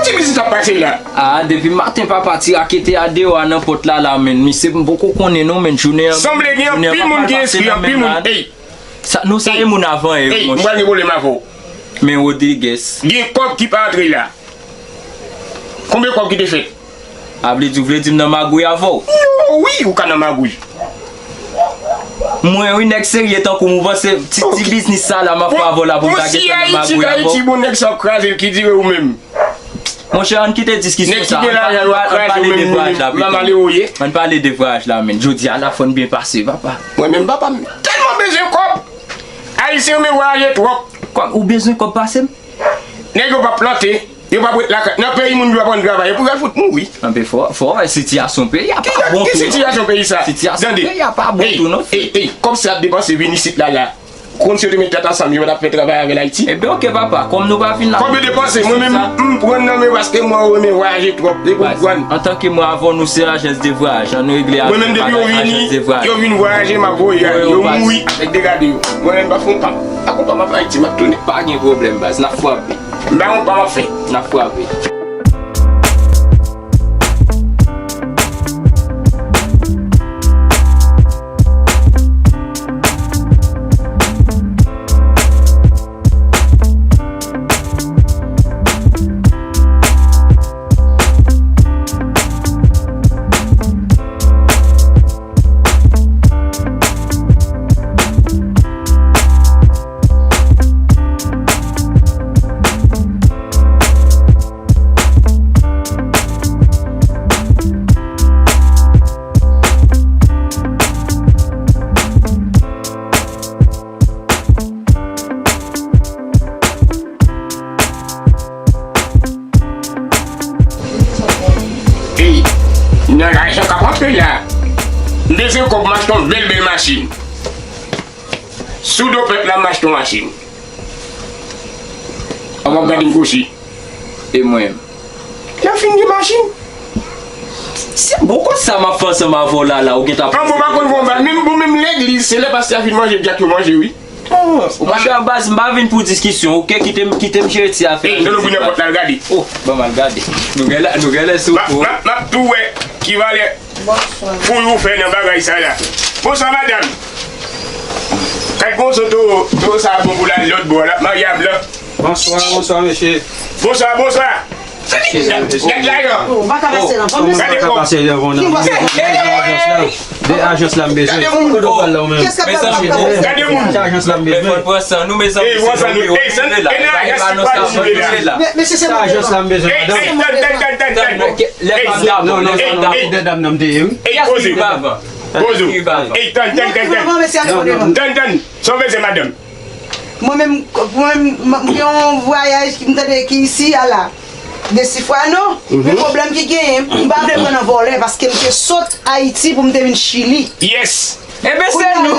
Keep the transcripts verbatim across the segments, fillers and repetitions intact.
Ki biznis ap pase la? Ah, depi maten papa ti rakete a deyò a nan pòt la la, menn. Misye m poko konnen non, menn, jounen an. Sanble gen anpil moun ki enskri, anpil moun. Ey! Sa, nou sa e moun avan e, ey, monchè. M pral gen pwoblèm avè w. Men Rodriguez. Gen kòb ki pa antre la. Konbyen kòb ki te fèt? A vle di, w vle di m nan magouy avè w? Non, wi, ou ka nan magouy. Mwen, wi, nèg serye tankou m, ou panse ti, ti biznis sa la m ap fè avè w la pou m ta gentan nan magouy avè w? Ayiti, bon, nèg sa w ap kraze l ki dire ou menm. Monchè, ann kite diskisyon sa. Ann pale de vwayaj la pito. Ann pale de vwayaj la, menn. Jodi a la, fò n byen pase, papa. Mwen menm, papa, m tèlman bezwen kòb. Ayisyen renmen vwayaje twòp. Kòm ou bezwen kòb pase m? Nèg yo p ap plante, yo p ap ret lakay. Nan peyi moun yo aprann travay, yo pou y al fout mouri. Anben fò, fò wè sitiyasyon peyi a pa bon tou non. Ki sitiyasyon peyi sa? Sitiyasyon peyi a pa bon tou non. Ey, ey, kòb sa ap depanse vin isit la la. Konn si yo te met tèt ansanm, yo pa t ap fè travay avè l Ayiti. Ebyen oke papa, kòm nou pa vin la. Kòb yo depanse, mwen menm m pran nan men paske mwen renmen vwayaje twòp, depi w pran. Antanke mwen avè w, nou se ajans de vwayaj, an nou regle afè bagay ajans de vwayaj. Mwen menm depi yo vini, yo vin vwayaje, m ap voye yo ale, yo mouri, nèg degade yo. Mwen menm pa fon pa, pa konpa m ap Ayiti, m ap tounen. Pa gen pwoblèm baz, n ap frape. M pa konpa m ap fè. N ap frape. Ey, nan lajan k ap antre la. M bezwen kòb m achte yon bèl bèl machin. Sou do pèp la m achte yon machin. An w ap gade m kwochi. E mwen menm? Lè fin gen machin. Se bon kòb sa m ap fè ansanm avè w la la, ou gentan. An bon, pa konn fè yon bal, menm bon, menm legliz, se lè pastè a fin manje, dyak yo manje, wi. Oh, ou pa gen baz, m pa vin pou diskisyon, oke? Kite m, kite m jere ti afè. Ey, Dodo Bruno pòt la, al gade. Oh, ban m al gade. Nou genlè, nou genlè sou kou. M ap, m ap tou wè ki valè. Bonswa. Pou ou fè nan bagay sa la. Bonswa, madanm. Gad gon zo towo, towo sa bon pou l al lòt bò, l ap marye a blan. Bonswa, bonswa, mesye. Bonswa, bonswa. Gad, gad lajan. Oh, ou pa ka pase nan fòm. Gade fòm. Ki bò sa? De ajans la m bezwen. Kote w pral la ou menm? Gade moun. Gade moun. Se ajans la m bezwen. Ey, pran san nou, mezanmi. Ey, pran san nou. Ey, san, e nan ajans ki pral rive la. Mesye, se ajans la m bezwen, madanm. Ey, tann, tann, tann, tann, tann. Lè pa m dabò, lè pa m dabò. Ey, poze. Poze. Ey, tann, tann, tann, tann. Tann, tann. Sa w bezwen, madanm? Mwen menm, mwen menm, m gen yon vwayaj ki m tande ki isi a la. De Sifwano. Men pwoblèm ki genyen, m pa vle pran nan vòlè paske m te sot Ayiti pou m te vin Chili. Yes. Enben se nou.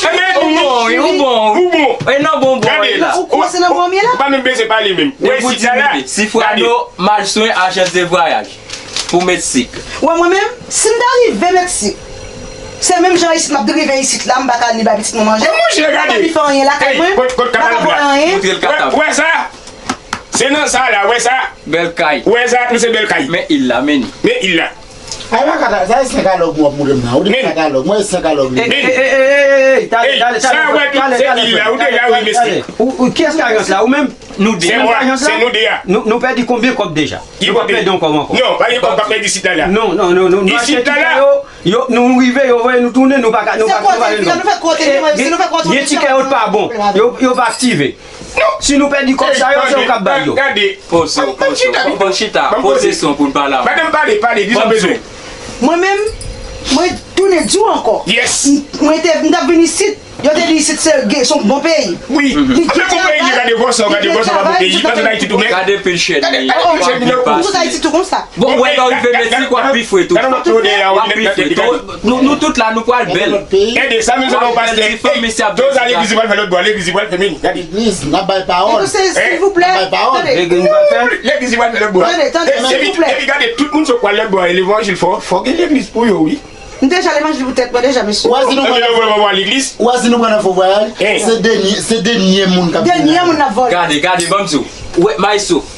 Enben ou bon, ou bon. Ou bon. E nan bon bò la. Ou kwè se nan bon m ye la? Ou pa menm bezwen pale menm. Wè isi la. Sifwano Malswen, ajans de vwayaj. Pou Meksik. Wè mwen menm, si m ta rive Meksik, se menm jan isit m ap rive isit la, m pa ka ni bay pitit mwen manje, m pa ka ni fè anyen lakay mwen, m pa ka voye anyen. Wè sa? Se nan sa la, wè sa? Bèl kay. Wè sa, nou se bèl kay. Men il la, men. Men il la. Ay, pa ka ta, sa e senk alòg ou ap montre m nan. Ou di senk alòg, mwen e senk alòg li. Ey, ey, ey, ey, ey, talè, talè, talè, talè, talè, talè, talè. Ou, ou, kiyès ki ajans la? Ou menm? Nou de a. Se nou de a. Nou, nou pèdi konbyen kòb deja? Nou pa pèdi yon kòb ankò. Non, pa gen kòb k ap pèdi isit la la. Non, non, non, non, nou achte tikè yo, yo, nou rive, yo voye nou tounen, nou pa ka, nou pa, nou pa jwenn kòb. Gen tikè yo t pa bon. Yo, yo pa aktive. Si nou pèdi kòb sa yo, se yo k ap bay yo. Gade. Poze w, poze w. Ban chita, poze son pou n pale avè w. Madanm, pale, pale, di sa w bezwen. Mwen menm, mwen tounen di w ankò. Yes. M, mwen te, m t ap vin isit, yo te di isit se, se yon bon peyi. Wi. Anfen bon peyi, gade bò sa, gade bò sa, pa bon peyi. Panse nan Ayiti tou, men. Gade pil chèn li. Gade pil chèn li. Tout Ayiti tou konsa. Bon, wè lè w rive Meksik, w ap pi fre tou. W ap pi fre. Nou, nou tout la, nou pral bèl. Gade, sa menm se yon pastè. Ey, Doza, legliz li pral fè lòt bò, legliz li pral fèmen. Gade. Legliz, n ap bay pawòl. Silvouplè. N ap bay pawòl. Legliz li pral fè. Legliz li pral fè lòt bò. Tande, tande, silvouplè. Epi gade, tout moun sot pral lòt bò, levanjil fò, fò gen legliz pou yo, wi. M deja levanjil pou tèt mwen deja, mesye. Ou a di nou pral nan fo vwayaj. Ou a di nou pral nan fo vwayaj. Se dènye, se dènye moun k ap vini. Dènye moun n ap vòlè. Gade, gade, ban m di w. Ou wè, Maestro,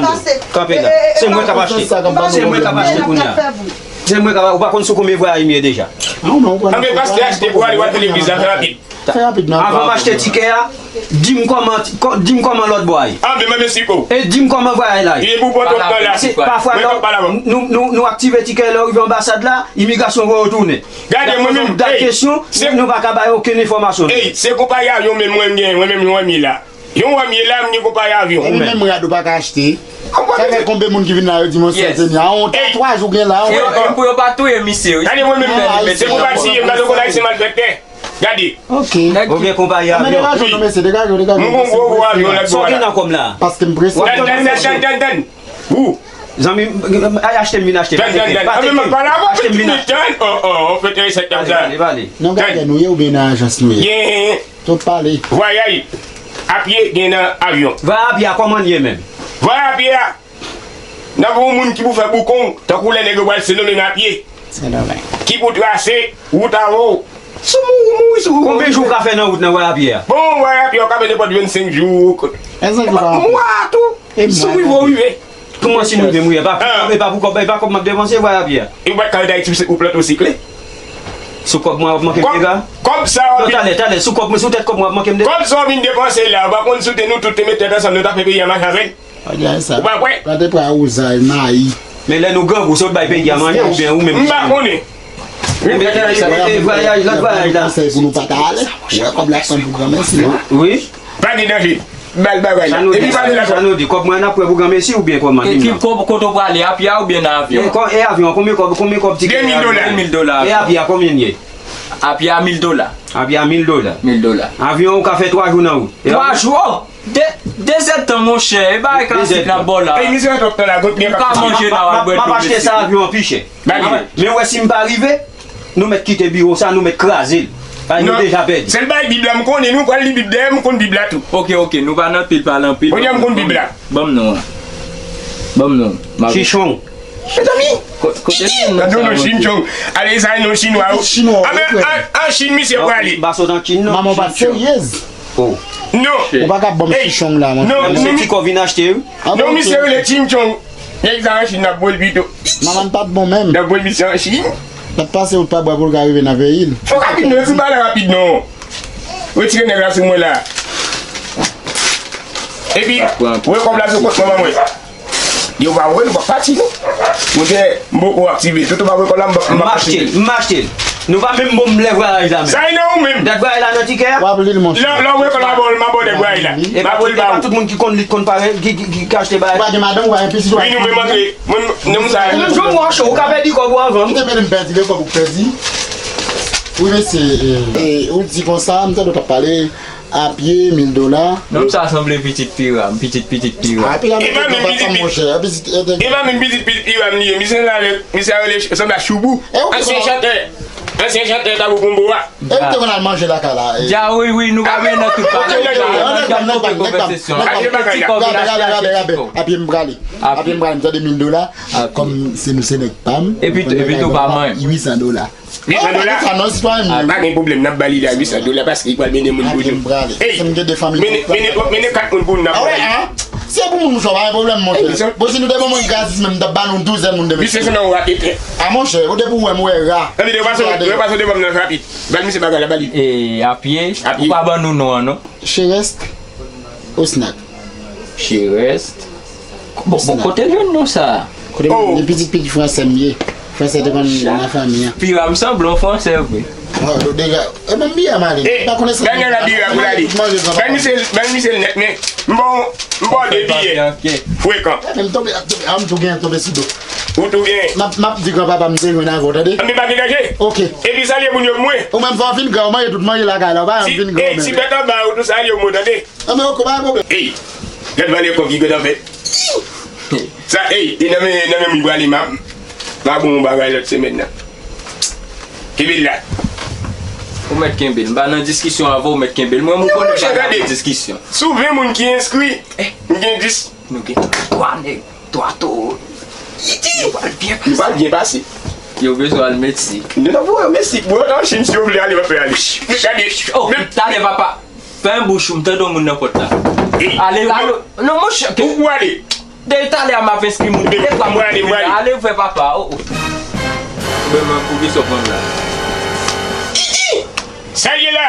m di w. Kanpe la. Se mwen k ap achte. Se mwen k ap achte kounye a. Se mwen k ap, ou pa konn sou konbyen vwayaj m ye deja. Anben pastè achte pou ale, w al fè legliz la, fè rapid. Fè rapid non. Avan m achte tikè a, di m kòman, di m kòman lòt bò a ye. Anben mwen mèsi kou. E di m kòman vwayaj la ye. Li pou pran twòp tan la. Pafwa lè nou, nou, nou aktive tikè lè w rive anbasad la, imigrasyon voye w tounen. Gade mwen menm, dat kesyon, nou pa ka bay okenn enfòmasyon. Ey, se konpayi avyon menm mwen m gen, mwen menm yon wè m ye la. Yon wè m ye la, m gen konpayi avyon. Epi menm rad ou pa ka achte. Sa fè konbe moun ki vin la yo di mwen sèteni a yon tatwaj ou gen la. Pou yo pa touye misye wi. Gade mwen menm, se pou pa tiye m, gade w konn ayisyen malfektè. Gade. Ok. Ou gen konpayi avyon. Degaje w non mesye, degaje w, degaje w. M gon gwo gwo avyon lòt bò la. Sa w gen nan kòm la? Paske m prese. Tann, tann, tann, tann, tann. Ou. Zanmi m, ay achte m vin achte. Tann, tann, tann. Anben m ap pale avè w, pitit mesye, tann. Oh, oh, oh, fè tèt sa. Pale, pale. Non, gade nou ye oubyen nan ajans nou ye? Gen. Tout pale. Vwayaj apye gen nan avyon. Vwayaj apye a kòman l ye menm? Vwayaj apye a, n ap yon moun ki pou fè boukon, tankou lè nèg yo pral Sendomeng apye. Sendomeng. Ki pou trase wout avè w. Si w mouri, mouri, si w mouri. Konbyen jou w ka fè nan wout nan vwayaj apye a? Bon, vwayaj apye a, w ka fè nenpòt vennsenk jou. Vennsenk jou pa anpil. Mwa tou. Si w rive, w rive. Kòman si m rive m rive? E pa pou kòb, e pa kòb m ap depanse vwayaj apye a. E w pa t ka ret Ayiti ou plante w sikle? Sou kòb mwen w ap manke m dega? Kòb sa w ap vin. Non, talè, talè, sou kòb mwen, sou tèt kòb mwen w ap manke m dega? Kòb sa w vin depanse la, ou pa konn si w te nou tout te met tèt ansanm nou ta fè peyi a mache avè n? Ou pa kwè? Plante pwa wouzay, mayi. Men lè nou grangou, se ou t bay peyi a manje oubyen ou menm? M pa konnen. Ebyen, e, e, vwayaj, lòt vwayaj la. Konsèy pou nou pa ta ale. Wè kòb la tann pou granmèsi non. Wi. Pa gen danje. Bal bagay la. Epi pa de la. Sa nou di, kòb mwen an ap pran pou granmesi oubyen kòman? E ki kòb, kote w prale, a pye a oubyen nan avyon? E kò-, e avyon, konbyen kòb, konbyen kòb tikè? De mil dola. De mil dola. E a pye a, konbyen l ye? A pye a mil dola. A pye a mil dola. Mil dola. Avyon ou ka fè twa jou nan wout. Twa jou? De, de zèdtan, monchè, e bagay klasik n ap ba w la. Ey, misye twòp tan la, gon pye. Ou ka manje nan w al bwè dlo. M ap achte sa avyon an pi chè. Men w wè si m pa rive, nou mèt kite biwo sa, nou mèt kraze l. Paske nou deja pèdi. Sèl bagay Bib la m konnen, nou pral li Bib dèyè, m konn Bib la tou. Oke, oke, nou pa nan pil pale anpil. Kounye a m konn Bib la. Ban m non an. Ban m non. Chichon. Mezanmi. Ko-, kote se non sa, non, Chichon. Ale sa non chinwa. Chinwa. A men an, an Chin misye prale. M pa sot an Chin non. Manman w pa t seryez. Oh. Non. Ou pa ka ban m chichon la, monchè. Non, se ti kò vin achte wi. Non, misye rele Chin Chong. Nèg sa an Chin, n ap bo l pito. Manman n pa t bon menm. N ap bo l misye an Chin. N ap pase wout pa bwa pou l ka rive nan peyi l. Fò rapid non, yo fin pale rapid non. Retire nèg la sou mwen la. Epi, wè kòb la sou kont manman mwen. Yo pa wè, nou pa pati non. Monchè, m poko aktive. Toto pa wè kòb la, m pa, m pa aktive. M achte l, m achte l. Nou pa menm bon lè vwayaj la menm. Sa e nan ou menm. Dat vwayaj la nan tikè a? W ap li l, monchè. Lè, lè w wè kòb la, m a ba w dèk vwayaj la. M a ba w li. E pa tout moun ki konn li, ki konn pare, ki, ki, ki, ki achte bagay. Ou pa gen madanm, ou pa gen pitit, ou pa gen fanmi. Wi, nou menm antre. Mwen, mwen, mwen sa. Ou menm jwenn mwen cho, ou ka pèdi kòb ou anvan m. Ou te mele m pèdi, de kòb ou pèdi. Wi, mesye, e, e, ou di konsa, m tande w t ap pale. A pye, mil dola. Nonm sa sanble pitit Piram, pitit, pitit Piram. A, Piram, e pa menm pitit, monchè, pitit, e, e pa menm pitit, pitit Piram li ye. Misye la, misye a rele, sanble a Choubou. Ansyen chantè. Ansyen chantè Tabou Konbo a. E ou te konn al manje lakay la, e. Dja, wi, wi, nou pa vin nan tout bagay. Nan tout konvèsasyon. Gade, gade, gade, gade. A pye m prale. A pye m prale, m tande mil dola. Kòm se nou se nèg pa m. Epi, epi tou pa manyen. Uit san dola. Uit san dola? Sa non, sitwayen m. Ah, pa gen pwoblèm, n ap ba li la uit san dola paske li pral mennen moun pou nou. Ey, mennen, mennen, mennen kat moun pou nou, n ap ba li. Se pou moun sa, pa gen pwoblèm, monchè. Bon, si nou te ban mwen gratis menm, m t ap ba nou douzèn moun demen. Misye se nan w rate tè. Ah, monchè, ou depi w wè m, ou wè ra. Tande, repase, repase devan m nan rapid. Ba misye bagay la, ba li. E, a pye, ou pa ban nou non an, non? Cherest Osnak. Cherest. Bon, bon, kote l jwenn non sa? Kote m, oh, li pitit pitit fransè m ye. Fransè te konn nan fanmi an. Piram sanble yon fransè vre. Oh, deja, e menm bira m ale. E pa konnen sa. Daniel la bira pou l ale. Ban misye, ban misye l nèt, men m ba w, m ba w de biyè. Frekan. E, men m tonbe, ap tonbe, a, m tou gen, tonbe sou do. Ou tou gen. M ap, m ap di granpapa m te jwenn avè w, tande? Men pa gen danje. Oke. Epi salye moun yo pou mwen. Ou menm fò w vin gran, ou manje tout manje lakay la, ou pa janm vin gran menm. Ti bèt anba, ou tou salye yo, tande? Anben, oke, pa gen pwoblèm. Ey, gad valè kòb ki gentan fè. Sa, ey, e nan men, nan men m li prale, m a, m a ba w yon bagay lòt semèn nan. Kenbe l la. Ou mèt kenbe l. M pa nan diskisyon avè w, ou mèt kenbe l. Mwen, m konnen m pa nan diskisyon. Sou ven moun ki enskri, m gen dis. Nou gen twa nèg, twa towo. Yo pral byen pase. Yo pral byen pase. Yo bezwen al Meksik. Nou nan voye yo Meksik, bro, nan Chin, si yo vle ale, yo ap fè ale. Gade. Oh, talè, papa. Fèmen bouch ou, m tande yon moun nan pòt la. Ale, ale. Non, monchè. Ou, ou ale. Depi talè a m ap enskri moun. De twa moun ki ale, ale, vrè papa. Oh, oh. Ou menm, ou ki sòt pran la. Sa l ye la?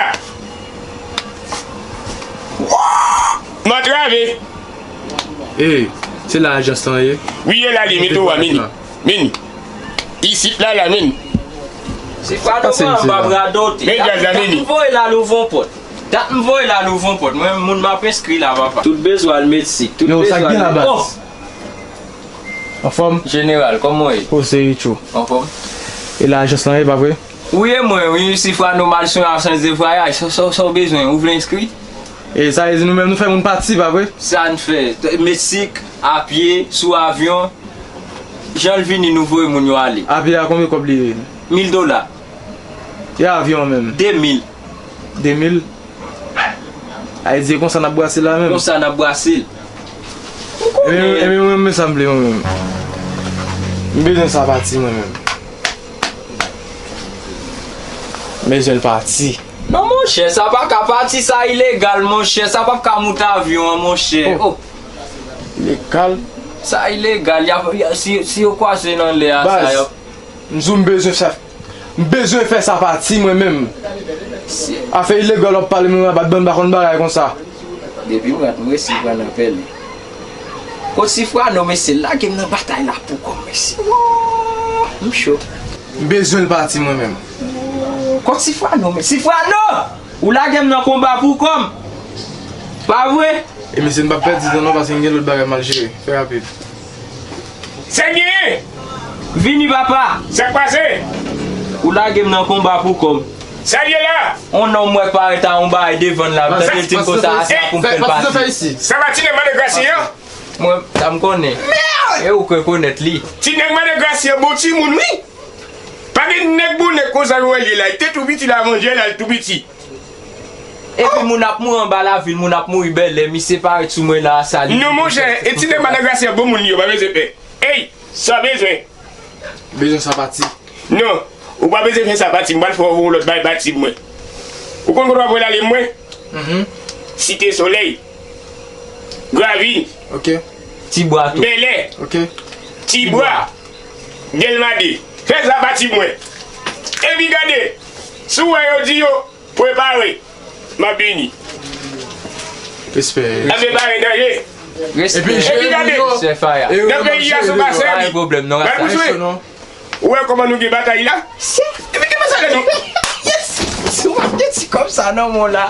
M antrave. Ey, se la ajans lan ye? Wi, e la li, mete w a, men li. Men li. Isit la, la, men li. Se pa nou an, pa bradote. Men djaz la, men li. Dat m voye l al ouvri yon pòt. Dat m voye l al ouvri yon pòt. Mwen, moun m ap enskri la, papa. Tout bezwen al Meksik. Tout bezwen al Meksik. Anfòm? Jeneral, kòman w ye? O, se Richo. Anfòm? E la ajans lan ye, pa vre? Wi, e mwen, wi, Sifrano Malsonn, ajans de vwayaj. Sa, sa, sa w bezwen? Ou vle enskri? E sa vle di nou menm nou fè moun pati, pa vre? Sa n fè. Meksik, a pye, sou avyon. Jan l vini, nou voye moun yo ale. A pye a konbyen kòb li ye? Mil dola. E avyon an menm? De mil. De mil? Ayiti, e konsa n ap brase la menm? Konsa n ap brase l. Ou konnen. Ebyen, ebyen, mwen menm, sa m vle, mwen menm. M bezwen sa pati, mwen menm. M bezwen l pati. Non, monchè, sa pa ka pati, sa ilegal, monchè. Sa p ap ka moute avyon an, monchè. Oh. Oh. Ilegal? Sa ilegal. Y ap, y a, si, si yo kwaze nan lè a, sa y ap. M di w m bezwen sa. M bezwen fè sa pati mwen menm. Afè ilegal w ap pale, mwen rabat bann pa konn bagay konsa. Depi m rat m resi pran nan pèlen. Kot Sifrano, mesye, lage m nan batay la pou kò m, mesye. Woo, m cho. M bezwen l pati mwen menm. Kot Sifrano, men Sifrano! Ou lage m nan konba pou kò m. Pa vre? E mesye, n p ap pèdi tan non, paske n gen lòt bagay m al jere. Fè rapid. Sa k genyen? Vini papa! Sa k pase? Ou lage m nan konba pou kò m. Sa l ye la? On nonm mwen parèt a on bagay devan l la, m tande l di m konsa, asa pou m fè l pati. Isi. Sa pa ti nèg mande grasye an? Mwen, sa m konnen. E ou k rekonèt li. Ti nèg mande grasye an bon timoun wi. Pa gen nèg bonè konsa nou wè l ye la. Li te tou piti la, avan jè la, li tou piti. Epi moun ap mouri anba lavil, moun ap mouri bèlè, misye parèt sou mwen la, asa li. Non monchè, e ti nèg mande grasye an bon moun li yo, pa bezwen pè. Ey, sa w bezwen? Bezwen sa pati. Non, ou pa bezwen fè sa pati, m pral fè w yon lòt bagay pati mwen. Ou konn kote w ap wè l ale mwen? Site Solèy, Gravin, Ok. Ti bwa tou. Bèlè, Ok. Ti Bwa, Dèlma de. Fè sa pati mwen. Epi gade, si w wè yo di yo, prepare. M ap vini. Respè. Ap prepare danje. Epi Epi gade, Se faya. e yo nan peyi a sou pa Pa sèvi. gen pwoblèm non. Ba kout swen. Ou wè kòman nou gen batay la? Epi ki mesaj nou? Yes! Si w ap gen ti kòb sa nan men w la.